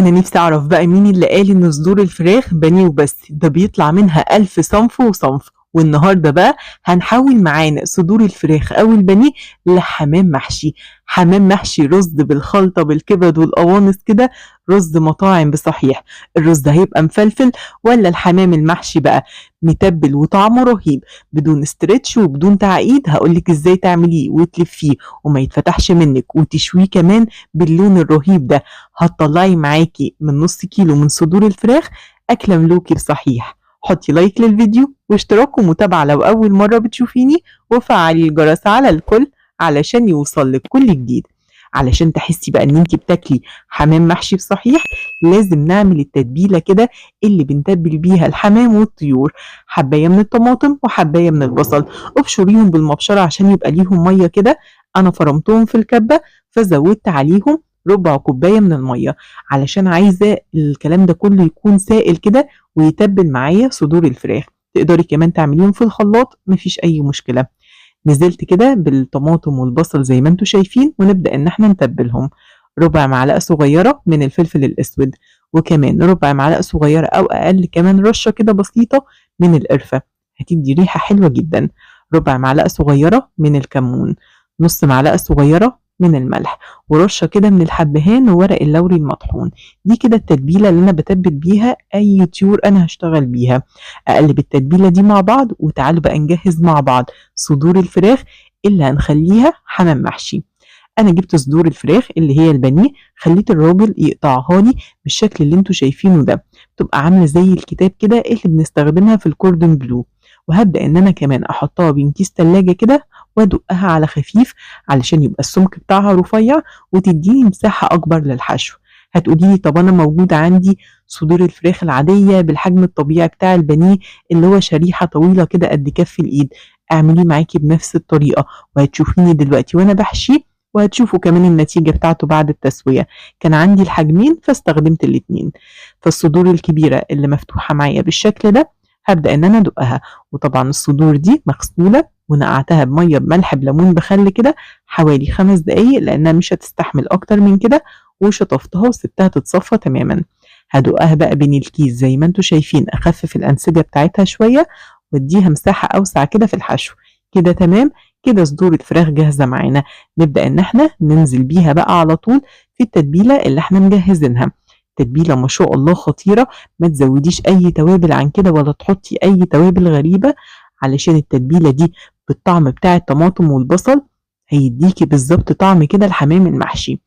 أنا نفسي أعرف بقى مين اللي قال إن صدور الفراخ بانيه وبس، ده بيطلع منها ألف صنف وصنف. والنهارده بقى هنحول معانا صدور الفراخ أو البانيه لحمام محشي، حمام محشي رز بالخلطة بالكبد والقوانص كده، رز مطاعم بصحيح. الرز هيبقى مفلفل ولا الحمام المحشي بقى متبل وطعمه رهيب بدون stretch وبدون تعقيد؟ هقولك ازاي تعمليه وتلفيه وما يتفتحش منك وتشويه كمان باللون الرهيب ده. هتطلعي معاكي من نص كيلو من صدور الفراخ أكلة ملوكي بصحيح. حطي like للفيديو واشتراك ومتابعة لو أول مرة بتشوفيني، وفعلي الجرس على الكل علشان يوصلك كل جديد. علشان تحسي بقى ان انتي بتاكلي حمام محشي بصحيح لازم نعمل التتبيلة كده اللي بنتبل بيها الحمام والطيور. حباية من الطماطم وحباية من البصل، ابشريهم بالمبشرة عشان يبقى ليهم مية كده. انا فرمتهم في الكبة فزودت عليهم ربع كوباية من المية علشان عايزة الكلام ده كله يكون سائل كده ويتبل معايا صدور الفراخ. تقدري كمان تعمليهم في الخلاط مفيش اي مشكلة. نزلت كده بالطماطم والبصل زي ما انتم شايفين، ونبدأ ان احنا نتبلهم. ربع معلقة صغيرة من الفلفل الاسود، وكمان ربع معلقة صغيرة او اقل كمان رشة كده بسيطة من القرفة، هتدي ريحة حلوة جدا. ربع معلقة صغيرة من الكمون، نص معلقة صغيرة من الملح، ورشة كده من الحبهان وورق اللوري المطحون. دي كده التتبيلة اللي انا بتبل بيها اي طيور انا هشتغل بيها. اقلب التتبيلة دي مع بعض، وتعالوا بقى نجهز مع بعض صدور الفراخ اللي هنخليها حمام محشي. انا جبت صدور الفراخ اللي هي البانيه، خليت الراجل يقطعها لي بالشكل اللي انتوا شايفينه ده، بتبقى عاملة زي الكتاب كده اللي بنستخدمها في الكوردون بلو. وهبدأ ان انا كمان احطها بين كيس تلاجة كده وادقها على خفيف علشان يبقى السمك بتاعها رفيع وتديني مساحة اكبر للحشو. هتقولي لي طب انا موجود عندي صدور الفراخ العادية بالحجم الطبيعي بتاع البانيه اللي هو شريحة طويلة كده قد كف الايد، اعمليه معاكي بنفس الطريقة وهتشوفيني دلوقتي وانا بحشيه، وهتشوفوا كمان النتيجة بتاعته بعد التسوية. كان عندي الحجمين فاستخدمت الاتنين. فالصدور الكبيرة اللي مفتوحة معايا بالشكل ده هبدأ ان انا ادقها، وطبعا الصدور دي مغسولة ونقعتها بمية بملح بليمون بخل كده حوالي 5 دقايق لانها مش هتستحمل اكتر من كده، وشطفتها وسبتها تتصفى تماما. هدقها بقى بين الكيس زي ما انتوا شايفين، اخفف الانسجة بتاعتها شوية واديها مساحة اوسع كده في الحشو كده. تمام كده صدور الفراخ جاهزة معانا. نبدأ ان احنا ننزل بيها بقى على طول في التتبيلة اللي احنا مجهزينها. تتبيلة ما شاء الله خطيرة، ما تزوديش اي توابل عن كده ولا تحطي اي توابل غريبة، علشان التتبيلة دي بالطعم بتاع الطماطم والبصل هيديكي بالظبط طعم كده الحمام المحشي.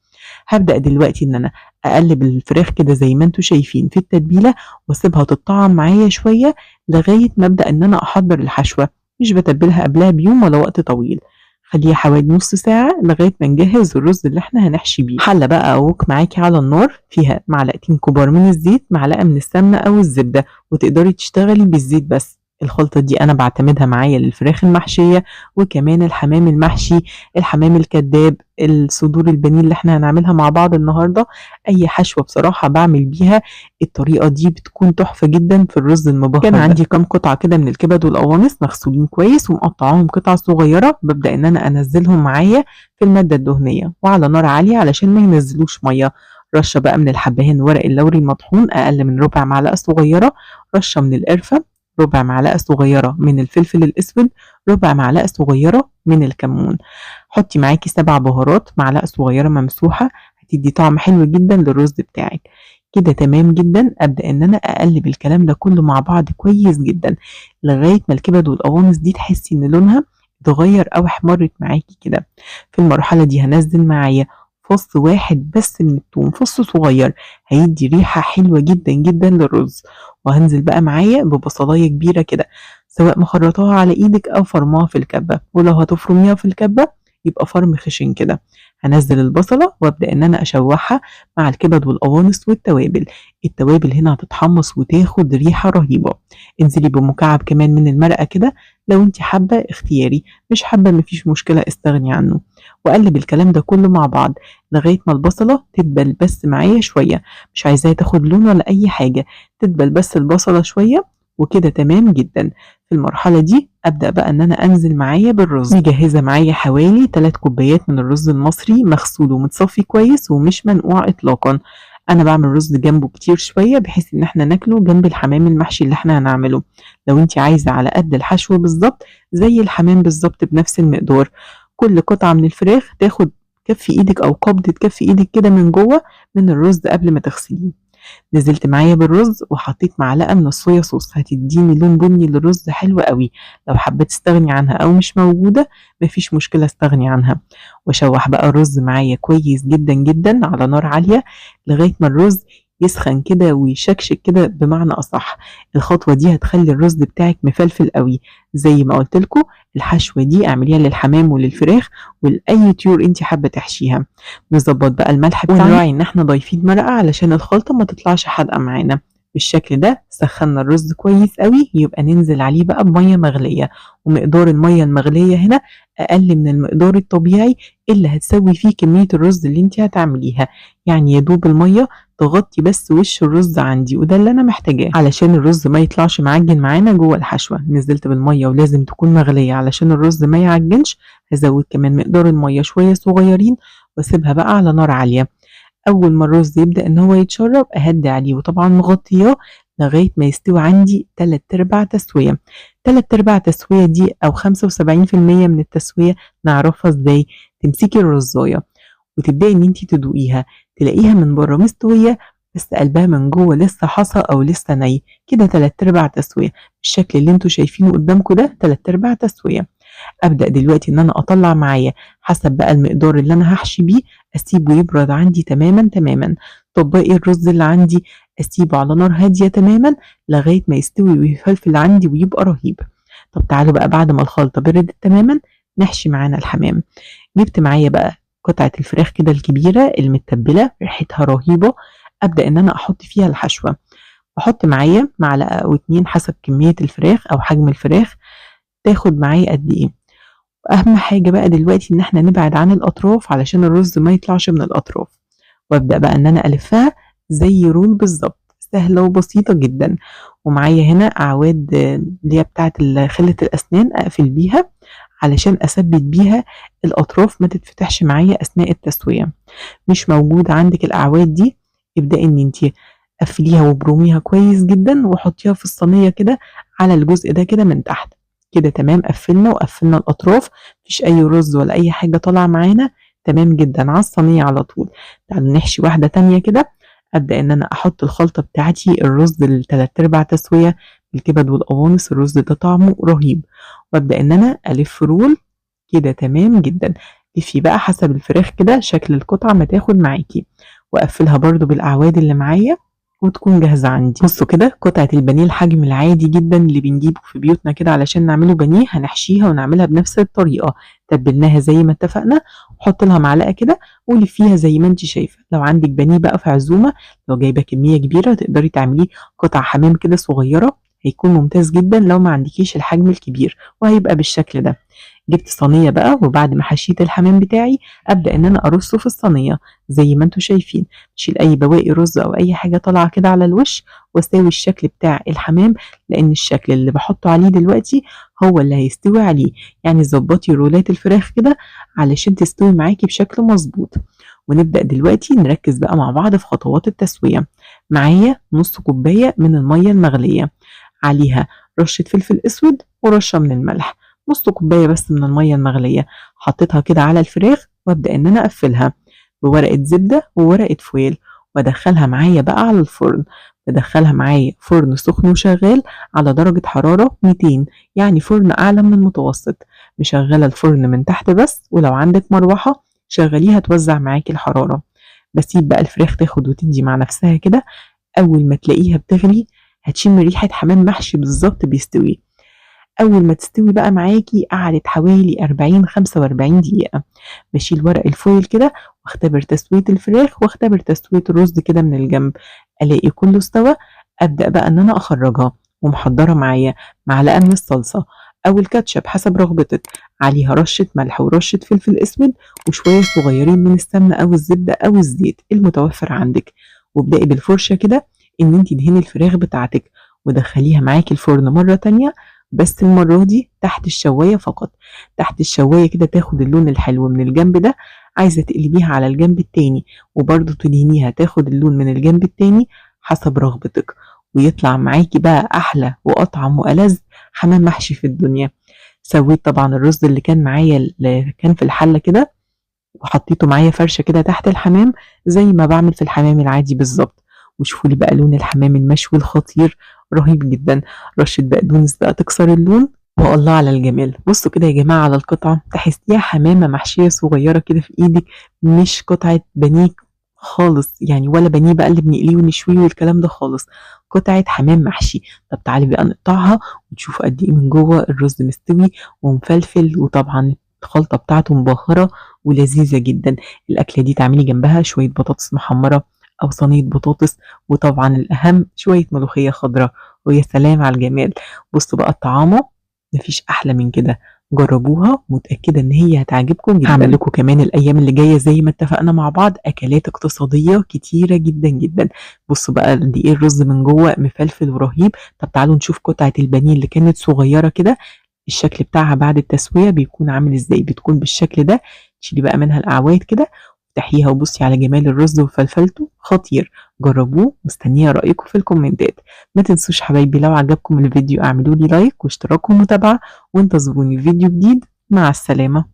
هبدأ دلوقتي ان انا اقلب الفراخ كده زي ما انتوا شايفين في التتبيلة واسيبها تتطعم معايا شوية لغاية ما ابدأ ان انا احضر الحشوة. مش بتبلها قبلها بيوم ولا وقت طويل، خليها حوالي نص ساعة لغاية ما نجهز الرز اللي احنا هنحشي بيه. حلة بقى ووك معاكي على النار فيها معلقتين كبار من الزيت، معلقة من السمنة او الزبدة، وتقدري تشتغلي بالزيت بس. الخلطة دي انا بعتمدها معايا للفراخ المحشية وكمان الحمام المحشي، الحمام الكذاب، الصدور البانيه اللي احنا هنعملها مع بعض النهاردة. اي حشوة بصراحة بعمل بيها الطريقة دي بتكون تحفة جدا في الرز المبهر. كان عندي كام قطعة كده من الكبد والقوانص مغسولين كويس ومقطعاهم قطع صغيرة، ببدأ ان انا انزلهم معايا في المادة الدهنية وعلى نار عالية علشان ما ينزلوش مية. رشة بقى من الحبهان ورق اللوري المطحون اقل من ربع معلقة صغيرة، رشة من القرفة، ربع معلقة صغيرة من الفلفل الأسود، ربع معلقة صغيرة من الكمون. حطي معاكي 7 بهارات، معلقة صغيرة ممسوحة، هتدي طعم حلو جدا للرز بتاعك كده. تمام جدا. أبدأ إن أنا أقلب الكلام ده كله مع بعض كويس جدا لغاية ما الكبد والقوانص دي تحسي إن لونها اتغير أو احمرت معاكي كده. في المرحلة دي هنزل معايا فص واحد بس من التوم، فص صغير هيدي ريحة حلوة جدا جدا للرز. وهنزل بقى معايا ببصلاية كبيرة كده، سواء مخرطاها على ايدك او فرماها في الكبة، ولو هتفرميها في الكبة يبقى فرم خشن كده. هنزل البصلة وابدأ ان انا اشوحها مع الكبد والقوانص والتوابل. التوابل هنا هتتحمص وتاخد ريحة رهيبة. انزلي بمكعب كمان من المرقة كده لو انت حابة، اختياري، مش حابة مفيش مشكلة استغني عنه. واقلب الكلام ده كله مع بعض لغاية ما البصلة تدبل بس معايا شوية، مش عايزاها تاخد لون ولا اي حاجة، تدبل بس البصلة شوية وكده. تمام جدا. في المرحلة دي أبدأ بقى إن أنا أنزل معايا بالرز. مجهزة معايا حوالي 3 كوبايات من الرز المصري مغسول ومتصفي كويس ومش منقوع إطلاقا. انا بعمل رز جنبه كتير شوية بحيث ان احنا ناكله جنب الحمام المحشي اللي احنا هنعمله. لو انت عايزه على قد الحشو بالظبط زي الحمام بالظبط بنفس المقدار، كل قطعه من الفراخ تاخد كف ايدك او قبضه كف ايدك كده من جوه من الرز قبل ما تغسليه. نزلت معايا بالرز وحطيت معلقه من الصويا صوص، هتديني لون بني للرز حلو قوي. لو حابة تستغني عنها او مش موجودة مفيش مشكلة استغني عنها. واشوح بقى الرز معايا كويس جدا جدا على نار عالية لغاية ما الرز يسخن كده ويشكشك كده، بمعنى اصح الخطوة دي هتخلي الرز بتاعك مفلفل قوي. زي ما قلت لكم الحشوه دي اعمليها للحمام وللفراخ ولاي طيور انت حابة تحشيها. نظبط بقى الملح بتاعنا ونراعي ان احنا ضايفين مرقه علشان الخلطة ما تطلعش حادقه معانا. بالشكل ده سخنا الرز كويس قوي، يبقى ننزل عليه بقى بميه مغليه، ومقدار المية المغليه هنا اقل من المقدار الطبيعي اللي هتسوي فيه كمية الرز اللي انت هتعمليها، يعني يدوب المية تغطي بس وش الرز عندي، وده اللي انا محتاجاه علشان الرز ما يطلعش معجن معانا جوه الحشوه. نزلت بالمية ولازم تكون مغليه علشان الرز ما يعجنش. هزود كمان مقدار المية شوية صغيرين واسيبها بقى على نار عالية. اول ما الرز يبدا ان هو يتشرب اهدي عليه، وطبعا مغطياه لغاية ما يستوي عندي 3/4 تسويه. 3/4 تسويه دي او 75% من التسوية نعرفها ازاي؟ تمسكي الرزايه وتبداي ان انت تدوقيها، تلاقيها من بره مستوية بس قلبها من جوه لسه حصى او لسه ني كده. 3/4 تسويه بالشكل اللي انتوا شايفينه قدامكم ده 3/4 تسويه. ابدا دلوقتي ان انا اطلع معايا حسب بقى المقدار اللي انا هحشي بيه، اسيبه يبرد عندي تماما تماما. طب باقي الرز اللي عندي اسيبه على نار هادية تماما لغاية ما يستوي ويفلفل عندي ويبقى رهيب. طب تعالوا بقى بعد ما الخلطة بردت تماما نحشي معانا الحمام. جبت معايا بقى قطعه الفراخ كده الكبيرة المتبله ريحتها رهيبة، ابدا ان انا احط فيها الحشوه. بحط معايا معلقه او 2 حسب كمية الفراخ او حجم الفراخ تاخد معايا قد ايه. واهم حاجة بقى دلوقتي ان احنا نبعد عن الاطراف علشان الرز ما يطلعش من الاطراف. وابدا بقى ان انا الفها زي رول بالظبط، سهلة وبسيطة جدا. ومعايا هنا اعواد اللي هي بتاعه خله الاسنان اقفل بيها علشان اثبت بيها الاطراف ما تتفتحش معايا اثناء التسوية. مش موجود عندك الاعواد دي ابداي ان انت قفليها وبروميها كويس جدا وحطيها في الصينية كده على الجزء ده كده من تحت كده. تمام، قفلنا وقفلنا الاطراف، مفيش اي رز ولا اي حاجة طالعه معانا، تمام جدا على الصينية على طول. تعالوا نحشي واحدة تانية كده. ابدا ان انا احط الخلطة بتاعتي، الرز ال3/4 تسويه بالكبد والقوانص، الرز ده طعمه رهيب. وابدا ان انا الف رول كده، تمام جدا. لفي بقى حسب الفراخ كده شكل القطعة ما تاخد معاكي، واقفلها برده بالاعواد اللي معايا وتكون جاهزة عندي. بصوا كده قطعه البانيه الحجم العادي جدا اللي بنجيبه في بيوتنا كده علشان نعمله بانيه، هنحشيها ونعملها بنفس الطريقة. تبلناها زي ما اتفقنا، وحط لها معلقه كده ولفيها زي ما انت شايفه. لو عندك بانيه بقى في عزومة، لو جايبه كمية كبيرة تقدري تعمليه قطع حمام كده صغيرة، هيكون ممتاز جدا لو ما عندكيش الحجم الكبير، وهيبقى بالشكل ده. جبت صينية بقى، وبعد ما حشيت الحمام بتاعي ابدا ان انا ارصه في الصينية زي ما انتم شايفين. اشيل اي بواقي رز او اي حاجة طالعه كده على الوش، واساوي الشكل بتاع الحمام، لان الشكل اللي بحطه عليه دلوقتي هو اللي هيستوي عليه. يعني ظبطي رولات الفراخ كده علشان تستوي معاكي بشكل مظبوط. ونبدا دلوقتي نركز بقى مع بعض في خطوات التسوية. معايا نص كوباية من المية المغليه، عليها رشه فلفل اسود ورشه من الملح، نص كوباية بس من المية المغليه، حطيتها كده على الفراخ. وابدا ان انا اقفلها بورقه زبدة وورقة فويل، وادخلها معايا بقى على الفرن. بدخلها معايا فرن سخن وشغال على درجه حرارة 200، يعني فرن اعلى من المتوسط. مشغله الفرن من تحت بس، ولو عندك مروحة شغليها توزع معاكي الحرارة. بسيب بقى الفراخ تاخد وتدي مع نفسها كده. اول ما تلاقيها بتغلي هتشم ريحه حمام محشي بالظبط بيستوي. اول ما تستوي بقى معاكي قعدت حوالي 40-45 دقيقة. بشيل ورق الفويل كده واختبر تسويه الفراخ واختبر تسويه الرز كده من الجنب، الاقي كله استوى. ابدا بقى ان انا اخرجها، ومحضره معايا معلقه من الصلصه او الكاتشب حسب رغبتك، عليها رشه ملح ورشه فلفل اسود وشوية صغيرين من السمنة او الزبدة او الزيت المتوفر عندك. وابدأي بالفرشه كده ان انت دهني الفراخ بتاعتك ودخليها معاكي الفرن مرة تانية، بس المرة دي تحت الشوايه فقط. تحت الشوايه كده تاخد اللون الحلو من الجنب ده عايزة تقلبيها على الجنب التاني وبرضه تدهنيها تاخد اللون من الجنب التاني حسب رغبتك، ويطلع معاكي بقى أحلى وأطعم وألذ حمام محشي في الدنيا. سويت طبعا الرز اللي كان معايا اللي كان في الحلة كده، وحطيته معايا فرشة كده تحت الحمام زي ما بعمل في الحمام العادي بالظبط. وشوفوا لي بقى لون الحمام المشوي الخطير، رهيب جدا. رشة بقدونس بقى تكسر اللون، والله على الجمال. بصوا كده يا جماعة على القطعة، تحسيها حمامة محشية صغيرة كده في ايدك، مش قطعة بانيه خالص يعني، ولا بانيه بقى اللي بنقليه ونشويه والكلام ده خالص، قطعة حمام محشي. طب تعالي بقى نقطعها وتشوفوا قد ايه من جوه الرز مستوي ومفلفل، وطبعا الخلطة بتاعته مبهرة ولذيذة جدا. الأكلة دي تعملي جنبها شوية بطاطس محمرة أو صينية بطاطس، وطبعا الأهم شوية ملوخية خضراء، ويا سلام على الجمال. بصوا بقى الطعامة مفيش أحلى من كده، جربوها متأكدة إن هي هتعجبكم جدا. هعمل لكم كمان الأيام اللي جاية زي ما اتفقنا مع بعض أكلات اقتصادية كتيرة جدا جدا. بصوا بقى قد إيه الرز من جوه مفلفل ورهيب. طب تعالوا نشوف قطعة البانيه اللي كانت صغيرة كده، الشكل بتاعها بعد التسوية بيكون عامل إزاي. بتكون بالشكل ده، تشيلي بقى منها الأعواد كده افتحيها وبصي على جمال الرز وفلفلته، خطير. جربوه، مستنيه رأيكم في الكومنتات. ما تنسوش حبايبي لو عجبكم الفيديو اعملوا لي like واشتراك ومتابعة، وانتظروني في فيديو جديد. مع السلامة.